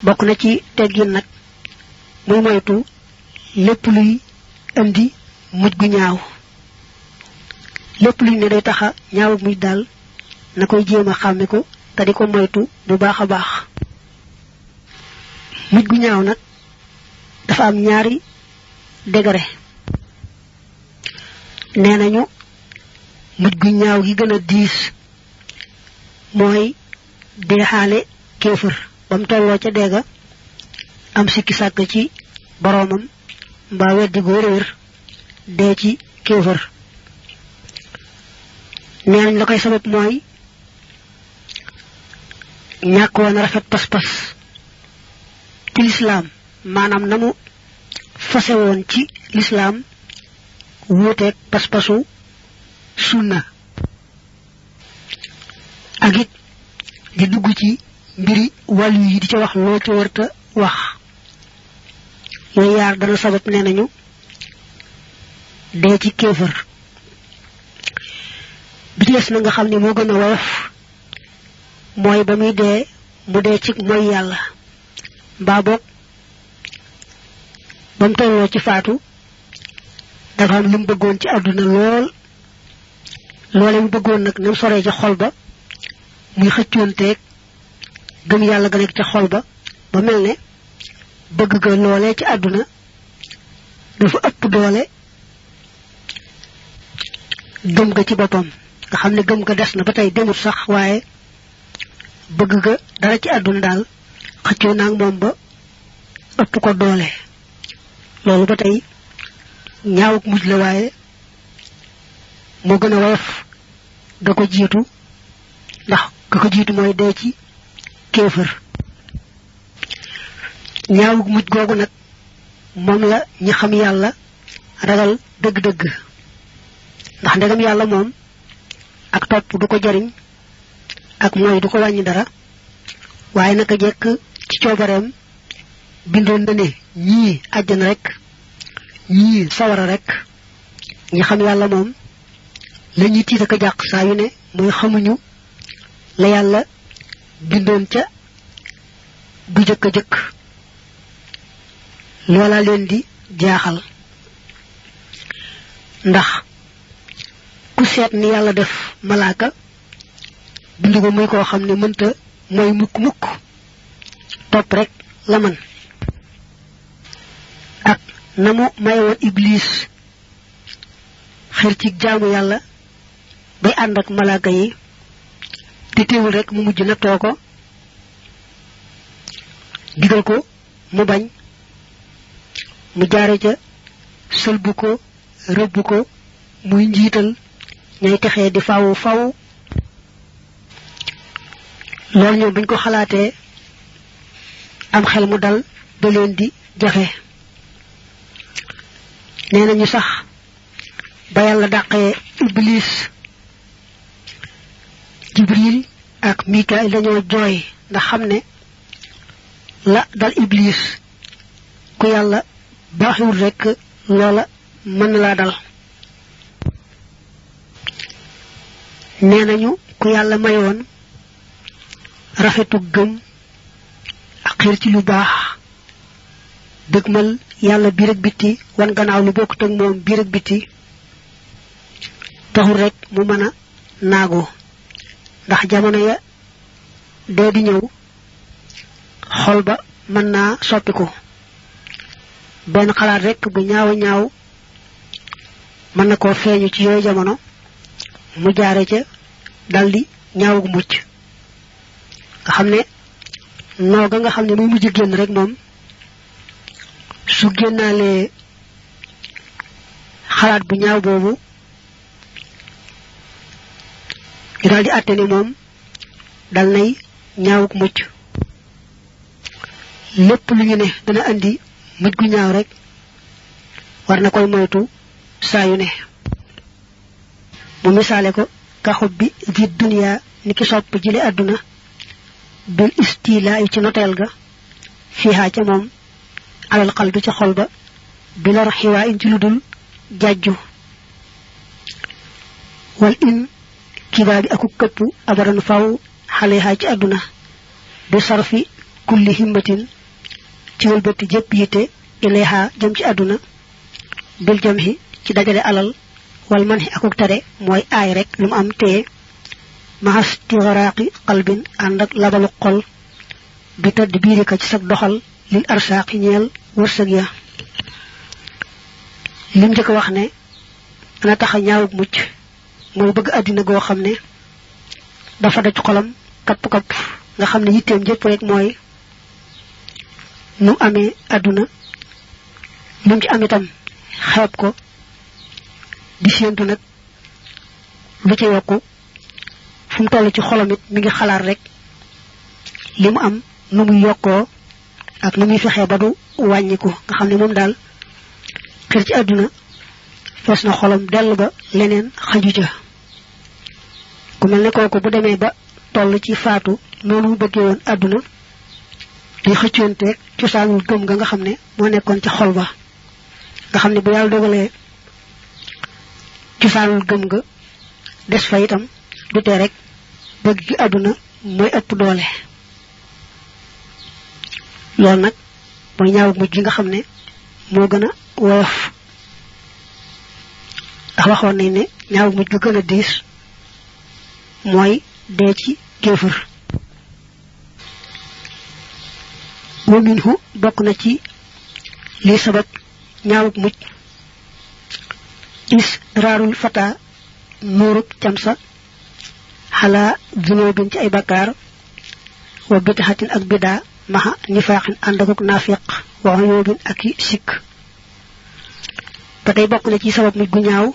bokk na ci teggin nak muy moytu lepp luy andi mujj gu ñaaw lepp luy ne day taxa ñaaw mujj dal nakoy jema xamé ko ta diko moytu bu baaxa baax mujj gu ñaaw nak dafa am ñaari degré nenañu mujj gu ñaaw gi gëna diis moy deexale kéefër bam tollo ca déga am sikki sak ci boromam mba weddi go réer dé ci kéefër nenañ la koy sabab moy ñak won rafet pas pas ci l'islam manam namu fassé won ci l'islam wuté pas pasu sunna agit di dugg ci mbiri walu yi di ci wax lo ci warta wax yoy yar dana sabab nenañu dé ci kéfër bi des na nga xamni mo gëna woyof moy bamuy dé mu dé ci moy yalla ba bok bam tollo ci faatu dafa am lu bëggoon ci aduna lool lolé mu bëggoon nak ñu soré ci xol ba muy xëccionté gëm yalla ga nek ci xol ba ba melne bëgg ga lolé ci aduna dafa ëpp doole gëm ga ci bopam nga xamne gëm ga dess na batay demut sax waye bëgg ga dara ci aduna dal xëccio nak mom ba ëpp ko doole lolu batay ñaawuk mujj la waye mo gëna woyof ga ko jitu ndax ga ko jitu moy dé ci kéfër ñaawuk mujj gogu nak mom la ñi xam yalla ragal deug deug ndax ndegam yalla mom ak top du ko jariñ ak moy du ko wañi dara waye naka jek ci ciobarem bindon na ne ñi aljana rek ñi sawara rek ñi xam yalla mom lañuy tiita ka jaq sa yu ne moy xamuñu la yalla bindon ca bu jëk lola leen di jaaxal ndax ku seet ni yalla def malaka bindu ko muy ko xamne mënta moy mukk mukk top rek la man ak namu mayoon iblis xër ci jaamu yalla bay and ak malaka yi te teewul rek mu mujj na toko digal ko mu bañ mu jaare ca selbu ko rebb ko muy njiital ñay taxé di faaw faaw lool ñoo buñ ko xalaatee am xel mu dal ba leen di jafe nenañu sax ba yalla daqé iblis jibril ak mikael dañoo joy ndax xamné la dal iblis ku yalla baaxul rek loola mën la dal nenañu ku yalla mayoon rafetu gëm ak xir ci lu baax degmal yalla bi rek biti wan gannaaw lu bokku tak mom bi rek biti taxul rek mu mëna nago ndax jamono ya dé di ñew xol ba mën na soppiku ben xalaat rek bu ñaaw ñaaw mën na ko feeñu ci yoy jamono mu jaare ca daldi ñaawu mucc nga xamne no ga nga xamne muy mujj genn rek mom su gennale xalaat bu ñaaw bobu daldi atté mom dal nay ñaawuk mucc lepp lu ñu ne dana andi mujj gu ñaaw rek war na koy moytu saa yu ne mu misaale ko ka xubbi di dunya niki sopp jile aduna bil istila ci notel ga fiha ca mom alal qalbi ci xol ba bi la raxiwa in ci ludul jajju wal in kibabi aku këpp abadan faw xaleha ci aduna bi sarfi kulli himmatin ci wëlbati jëpp yite ilayha jëm ci àdduna bil jamhi ci dajale alal wal manhi akuk tare mooy aay rek lu mu am téye mahas tigaraqi qalbin ànd ak labalu xol bi tëdd biirika ci sag doxal lil arsaaqi ñeel wërsëg ya lim njëkk wax ne dana tax a ñaawug mucc mooy bëgg àddina goo xam ne dafa daj xolam kapp-kapp nga xam ne yitteem jëpp rek mooy nu amee àdduna lim ci am itam xeeb ko di séentu nag lu ci yokku fu mu toll ci xolam it mi ngi xalaat rek li mu am nu muy yokkoo ak nu muy fexee ba du wàññiku nga xam ne moom daal xir ci àdduna fees na xolam dell ba leneen xaju ca ku mel ne kooku bu demee ba toll ci faatu noonu mu bëggee woon àdduna di xëccoonteeg cosaanul gëm nga xam ne moo nekkoon ca xol ba nga xam ne bu yàlla dogalee cosaanul gëm nga des fa itam du tee rek bëgg gi àdduna mooy ëpp doole loolu nag mooy ñaaw mujj gi nga xam ne moo gën a woyof ndax waxoon nañ ne ñaaw mujj ga gën a diis mooy dee ci kéefër wa minhu bokk na ci li sabab ñaawuk mujj israarul fata nuuruk camsa xalaa zunubin ci ay bakkaar wa bid'atin ak bidaa maxa nifaaxin ànd akuk naafiq wa uyubin ak i sikk ba tey bokk na ci sabab mujj gu ñaaw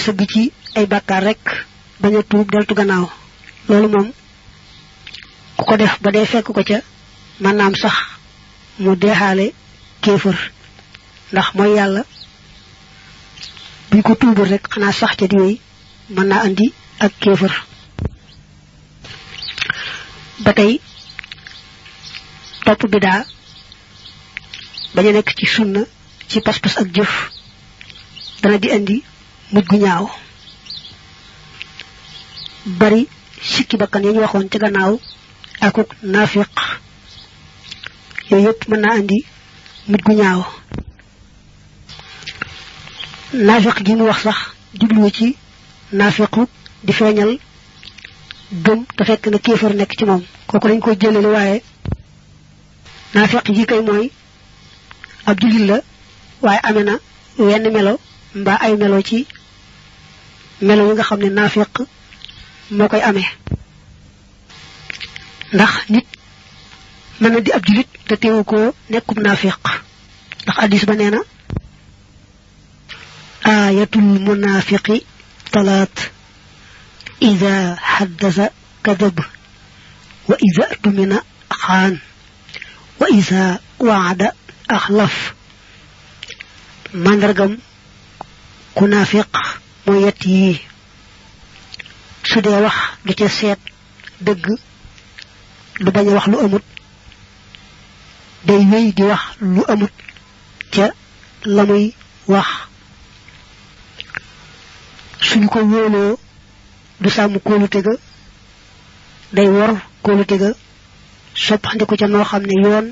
sëgg ci ay bakkaar rek bañ a tuub deltu gannaaw loolu moom ku ko def ba dee fekk ko ca maanaam sax mu deexaale kéefër ndax mooy yàlla buñ ko tuubul rek xanaa sax ca di wéy mën naa andi ak kéefër ba tey topp bidaa bañ a nekk ci sunna ci pas-pas ak jëf dana di andi mujj gu ñaaw bari sikki bakkan yi ñu waxoon ca gannaaw akuk naafiq yooyu yëpp mën naa andi mujj gu ñaaw naafiq gi mu wax sax jubluwu ci naafiqu di feeñal gëm te fekk na kéefar nekk ci moom kooku dañ ko jëlale waaye naafiq gi kay mooy ab jullit la waaye amee na wenn melo mbaa ay melo ci melo yi nga xam ne naafiq moo koy amee ndax nit mën na di ab jullit te teewu ko nekkub naafiq ndax hadiis ba nee na ayatul munaafiqi talaat ida haddasa kadab wa ida tumina xaan wa ida waada axlaf màndargam ku naafiq mooy yett yii su dee wax du ca seet dëgg du bañ a wax lu amut day wéy di wax lu amut ca la muy wax suñ ko wóoloo du sàmm kóolute ga day wor kóolute ga soppandiku ca noo xam ne yoon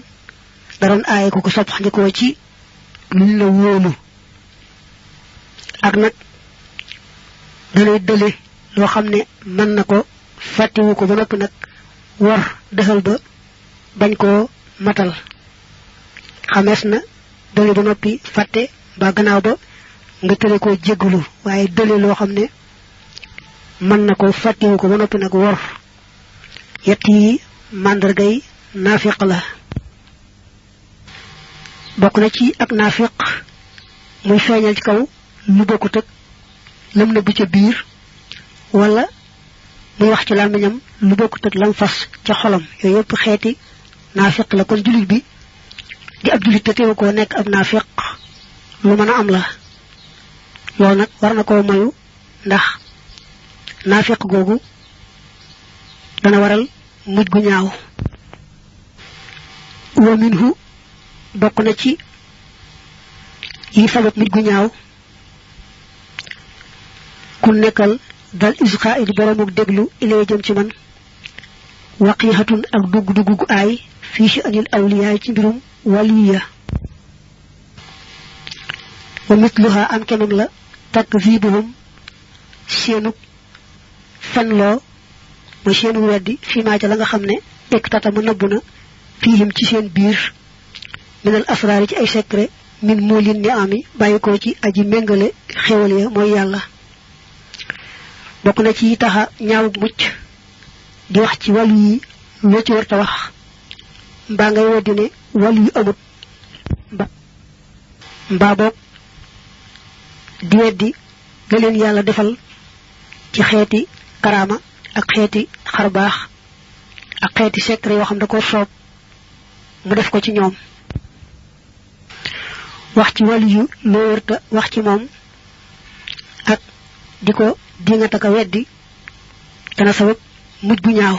daroon aaye ko ko soppandikoo ci luñ la wóolu ak nag danay dële loo xam ne mën na ko fàttiwu ko ba noppi nag wor defal ba bañ koo matal xamees na dële ba noppi fàtte ba gannaaw ba nga tële koo jéggalu waaye dële loo xam ne mën na ko fàttiwu ko ba noppi nag wor yett yi màndargay naafiq la bokk na ci ak naafiq muy feeñal ci kaw lu bokkut ak lam nëbb ca biir wala muy wax ci làmmiñam lu bokkut ak lam fas ca xolam yooyu yëpp xeeti naafiq la kon jullit bi di ab jullit te teewu koo nekk ab naafiq lu mën a am la loolu nag war na koo moyu ndax naafiq googu dana waral mujj gu ñaaw wa minhu bokk na ci yi sabab mujj gu ñaaw ku nekkal dal isqa di boromuk déglu ilay jëm ci man waqihatun ak dugg gu ay fi sha'nil awliya ci mbirum waliya wa mithluha am kemam la takzibuhum seenu fanlo mo seenu weddi fi ma ca la nga xamne tek tata mu nëbbuna fihim ci seen biir minal asrar ci ay secret min mulin ni ami bayiko ci aji mengale xewal ya moy yalla bokk na ci taxa ñaaw mucc di wax ci walu yi lo ci warta wax mba ngay wodi ne walu yu amut mba bok di weddi la leen yalla defal ci xeeti karama ak xeeti xarbaax ak xeeti secret yo xam da ko soob mu def ko ci ñoom wax ci walu yu lo warta wax ci mom ak diko di nga taka weddi dana sabab mujj gu ñaaw